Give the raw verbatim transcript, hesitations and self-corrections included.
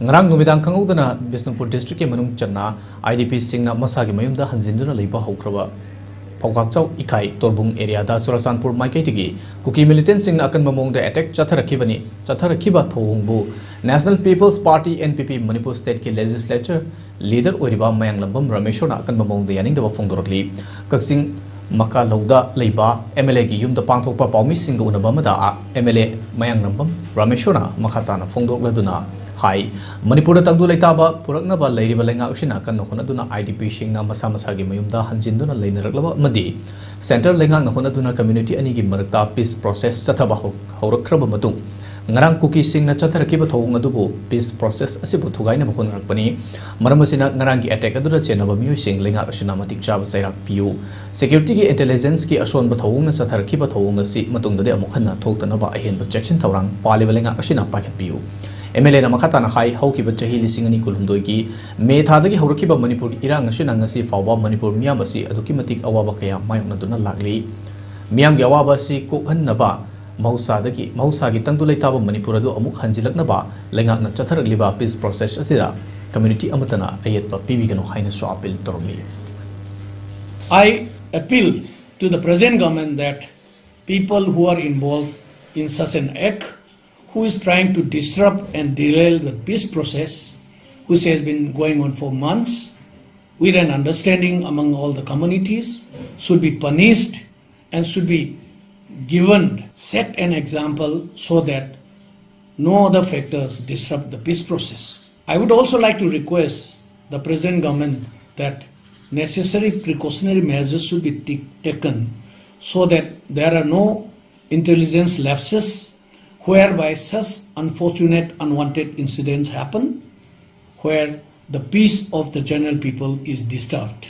ꯉꯔꯥꯡ ꯅꯨꯃꯤꯗꯥꯡ ꯈꯪꯍꯧꯗꯅ ꯕꯤꯁꯅꯨꯄꯨꯔ district ꯀꯤ ꯃꯅꯨꯡ ꯆꯟꯅ IDP ꯁꯤꯡꯅ ꯃꯁꯥꯒꯤ ꯃꯌꯨꯝꯗ ꯍꯟꯖꯤꯟꯗꯨꯅ ꯂꯩꯕ ꯍꯧꯈ꯭ꯔꯕ ꯐꯧꯒꯥꯛꯆꯥꯎ ꯏꯀꯥꯏ ꯇꯣꯔꯕꯨꯡ area ꯗ ꯆꯨꯔꯆꯥꯟꯄꯨꯔ ꯃꯥꯏꯀꯩꯗꯒꯤ ꯀꯨꯀꯤ militant ꯁꯤꯡꯅ ꯑꯀꯟꯕ ꯃꯑꯣꯡꯗ attack ꯆꯠꯊꯔꯛꯈꯤꯕꯅꯤ꯫ ꯆꯠꯊꯔꯛꯈꯤꯕ ꯊꯧꯑꯣꯡꯕꯨ National People's Party, NPP, Manipur state ꯀꯤ legislature leader ꯑꯣꯏꯔꯤꯕ ꯃꯌꯥꯡꯂꯝꯕꯝ ꯔꯥꯃꯦꯁꯣꯔꯅ ꯑꯀꯟꯕ ꯃꯑꯣꯡꯗ ꯌꯥꯅꯤꯡꯗꯕ ꯐꯣꯡꯗꯣꯔꯛꯂꯤ꯫ ꯀꯛꯆꯤꯡ ꯃꯀꯥꯂꯧꯗ ꯂꯩꯕ MLA ꯒꯤ ꯌꯨꯝꯗ ꯄꯥꯡꯊꯣꯛꯄ ꯄꯥꯎꯃꯤꯁꯤꯡꯒ ꯎꯅꯕ ꯑꯃꯗ MLA ꯃꯌꯥꯡꯂꯝꯕꯝ ꯔꯥꯃꯦꯁꯣꯔꯅ ꯃꯈꯥ ꯇꯥꯅ ꯐꯣꯡꯗꯣꯛꯂꯗꯨꯅ ꯍꯥꯏ, ꯃꯅꯤꯄꯨꯔꯗ ꯇꯪꯗꯨ ꯂꯩꯇꯥꯕ ꯄꯨꯔꯛꯅꯕ ꯂꯩꯔꯤꯕ ꯂꯩꯉꯥꯛ ꯑꯁꯤꯅ ꯀꯟꯅ ꯍꯣꯠꯅꯗꯨꯅ IDP ꯁꯤꯡꯅ ꯃꯁꯥ ꯃꯁꯥꯒꯤ ꯃꯌꯨꯝꯗ ꯍꯟꯖꯤꯟꯗꯨꯅ ꯂꯩꯅꯔꯛꯂꯕ ꯑꯃꯗꯤ centre ꯂꯩꯉꯥꯛꯅ ꯍꯣꯠꯅꯗꯨꯅ community ꯑꯅꯤꯒꯤ ꯃꯔꯛꯇ peace process ꯆꯠꯊꯕ ꯍꯧ-, ꯍꯧꯔꯛꯈ꯭ꯔꯕ ꯃꯇꯨꯡ, ꯉꯔꯥꯡ ꯀꯨꯀꯤꯁꯤꯡꯅ ꯆꯠꯊꯔꯛꯈꯤꯕ ꯊꯧꯑꯣꯡ ꯑꯗꯨꯕꯨ peace process ꯑꯁꯤꯕꯨ ꯊꯨꯒꯥꯏꯅꯕ ꯍꯣꯠꯅꯔꯛꯄꯅꯤ꯫ ꯃꯔꯝ ꯑꯁꯤꯅ ꯉꯔꯥꯡꯒꯤ attack ꯑꯗꯨꯗ ꯆꯦꯟꯅꯕ ꯃꯤꯑꯣꯏꯁꯤꯡ ꯂꯩꯉꯥꯛ ꯑꯁꯤꯅ ꯃꯇꯤꯛ ꯆꯥꯕ ꯆꯩꯔꯥꯛ ꯄꯤꯌꯨ꯫ Security ꯒꯤ intelligence ꯀꯤ ꯑꯁꯣꯟꯕ ꯊꯧꯑꯣꯡꯅ ꯆꯠꯊꯔꯛꯈꯤꯕ ꯊꯧꯑꯣꯡ ꯑꯁꯤ ꯃꯇꯨꯡꯗꯗꯤ ꯑꯃꯨꯛ ꯍꯟꯅ ꯊꯣꯛꯇꯅꯕ ꯑꯍꯦꯟꯕ ꯆꯦꯛꯁꯤꯟ ꯊꯧꯔꯥꯡ ꯄꯥꯜꯂꯤꯕ ꯂꯩꯉꯥꯛ ꯑꯁꯤꯅ ꯄꯥꯏꯈꯠꯄꯤꯌꯨ꯫ MLA ꯅ ꯃꯈꯥ ꯇꯥꯅ ꯍꯥꯏ, ꯍꯧꯈꯤꯕ ꯆꯍꯤ ꯂꯤꯁꯤꯡ ꯑꯅꯤ ꯀꯨꯟꯍꯨꯝꯗꯣꯏꯒꯤ ꯃꯦ ꯊꯥꯗꯒꯤ ꯍꯧꯔꯛꯈꯤꯕ ꯃꯅꯤꯄꯨꯔꯒꯤ ꯏꯔꯥꯡ ꯑꯁꯤꯅ ꯉꯁꯤ ꯐꯥꯎꯕ ꯃꯅꯤꯄꯨꯔ ꯃꯤꯌꯥꯝ ꯑꯁꯤ ꯑꯗꯨꯛꯀꯤ ꯃꯇꯤꯛ ꯑꯋꯥꯕ ꯀꯌꯥ ꯃꯥꯌꯣꯛꯅꯗꯨꯅ ꯂꯥꯛꯂꯤ꯫ ꯃꯤꯌꯥꯝꯒꯤ ꯑꯋꯥꯕ ꯑꯁꯤ ꯀꯣꯛꯍꯟꯅꯕ ꯃꯍꯧꯁꯥꯗꯒꯤ, ꯃꯍꯧꯁꯥꯒꯤ ꯇꯪꯗꯨ ꯂꯩꯇꯥꯕ ꯃꯅꯤꯄꯨꯔ ꯑꯗꯨ ꯑꯃꯨꯛ ꯍꯟꯖꯤꯜꯂꯛꯅꯕ ꯂꯩꯉꯥꯛꯅ ꯆꯠꯊꯔꯛꯂꯤꯕ peace process ꯑꯁꯤꯗ community ꯑꯃꯠꯇꯅ ꯑꯌꯦꯠꯄ ꯄꯤꯕꯤꯒꯅꯨ ꯍꯥꯏꯅꯁꯨ appeal ꯇꯧꯔꯝꯂꯤ꯫ I appeal to the present government that people who are involved in such an act, who is trying to disrupt and derail the peace process, which has been going on for months, with an understanding among all the communities, should be punished and should be given, set an example so that no other factors disrupt the peace process. I would also like to request the present government that necessary precautionary measures should be ta-, taken so that there are no intelligence lapses whereby such unfortunate, unwanted incidents happen, where the peace of the general people is disturbed.